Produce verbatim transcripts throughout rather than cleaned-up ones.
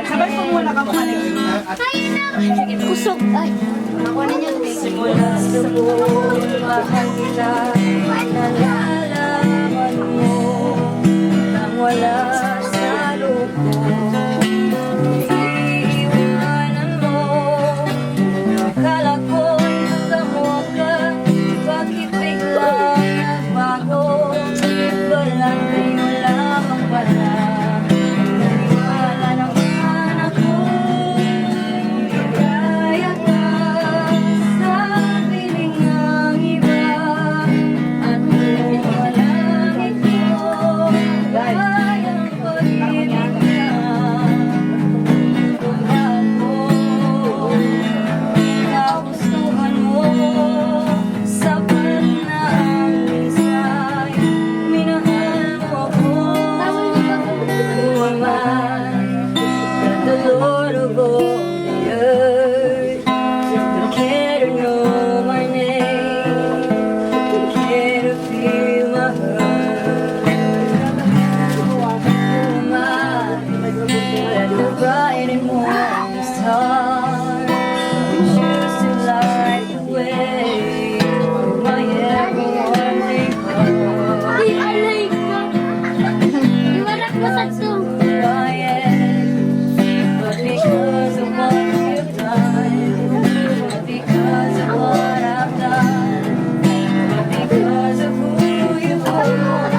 Sabay po muna kamo kanina. Kusog. Ay. Ako ninyo, te. Simula sa buhay mahal kita, nalalaman mo nang wala sa loob ko. Iiwanan mo, akala ko'y magkamukha ka, bakit biglang nagbago? Balantayo lamang pala, naniwala naman ako, kaya ka sa piling ng iba, at kung walang ito, kaya Feel my heart. Who am I? The bright and morning star. Choose to light the way. My every morning heart. Iwarak mo sa song. Quiet, but because of what you've done. Because of what I've done, because of who you are,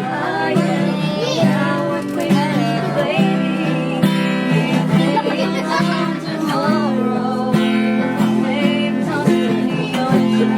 I am now a queen, baby. If we don't tomorrow, waves on the ocean.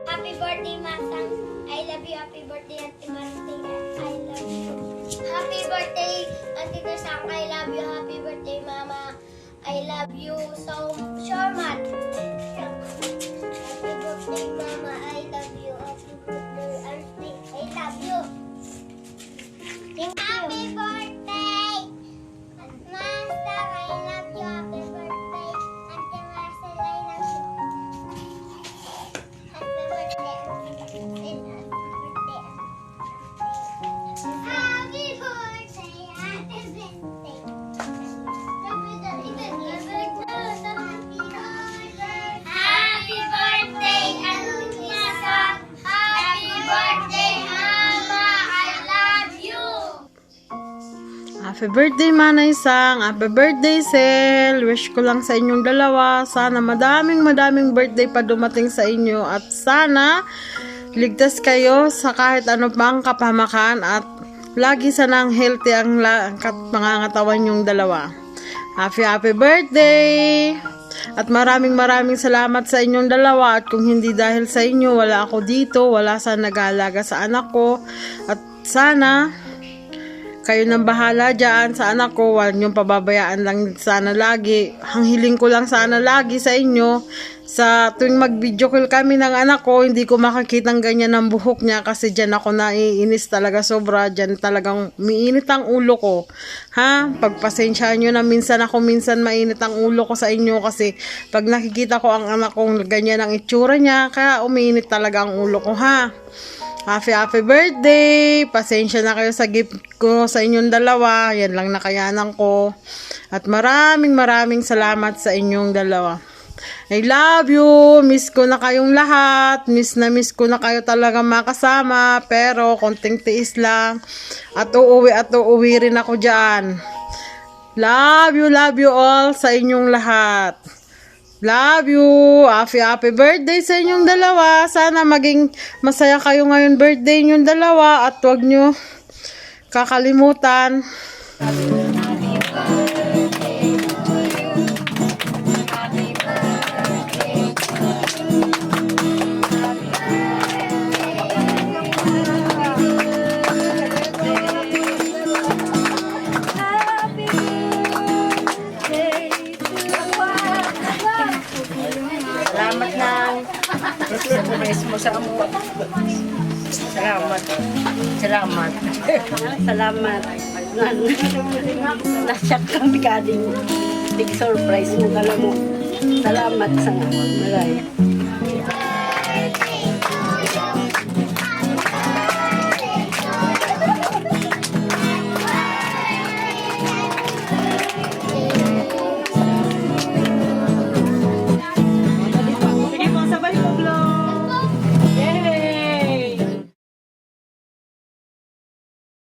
Happy birthday, Masang. I love you. Happy birthday, Auntie Marcel. I love you. Happy birthday, Auntie Tersang. I love you. Happy birthday, Mama. I love you so sure, man. Happy birthday, Mama. I love you. Happy birthday, Auntie. I love you. Thank you. Happy birthday, Master. I love you. Happy birthday, Auntie Marcel. I love you. Happy birthday, Auntie Marcel. Happy birthday, Auntie Marcel. Happy birthday, Ate Bente. Happy birthday, Ate Bente. Happy birthday, Mama. I love you. Happy birthday, Manay Sang. Happy birthday, Sel. Wish ko lang sa inyong dalawa, sana madaming, madaming birthday pa dumating sa inyo. At sana ligtas kayo sa kahit ano pang kapahamakan. At lagi sanang healthy ang la- kat- pangangatawan yung dalawa. Happy, happy birthday! At maraming, maraming salamat sa inyong dalawa. At kung hindi dahil sa inyo, wala ako dito. Wala sa nag-aalaga sa anak ko. At sana kayo nang bahala dyan sa anak ko. Huwag niyong pababayaan lang sana lagi. Ang hiling ko lang sana lagi sa inyo, sa tuwing mag-video call kami ng anak ko, hindi ko makikitang ganyan ang buhok niya kasi dyan ako naiinis talaga sobra. Dyan talagang umiinit ang ulo ko. Ha? Pagpasensyahan nyo na minsan ako, minsan mainit ang ulo ko sa inyo kasi pag nakikita ko ang anak kong ganyan ang itsura niya, kaya umiinit talaga ang ulo ko, ha? Happy, happy birthday! Pasensya na kayo sa gift ko sa inyong dalawa. Yan lang nakayanan ko. At maraming, maraming salamat sa inyong dalawa. I love you! Miss ko na kayong lahat. Miss na miss ko na kayo talaga makasama. Pero konting tiis lang. At uuwi at uuwi rin ako dyan. Love you, love you all sa inyong lahat. Love you! Happy, happy birthday sa inyong dalawa. Sana maging masaya kayo ngayon birthday ninyong dalawa at huwag nyo kakalimutan. Salamat, Nang. Surprise mo sa amo. Salamat. Salamat. Salamat. Nan-, na-shock kami kadi. Big surprise mo ka lang mo. Salamat sa malay.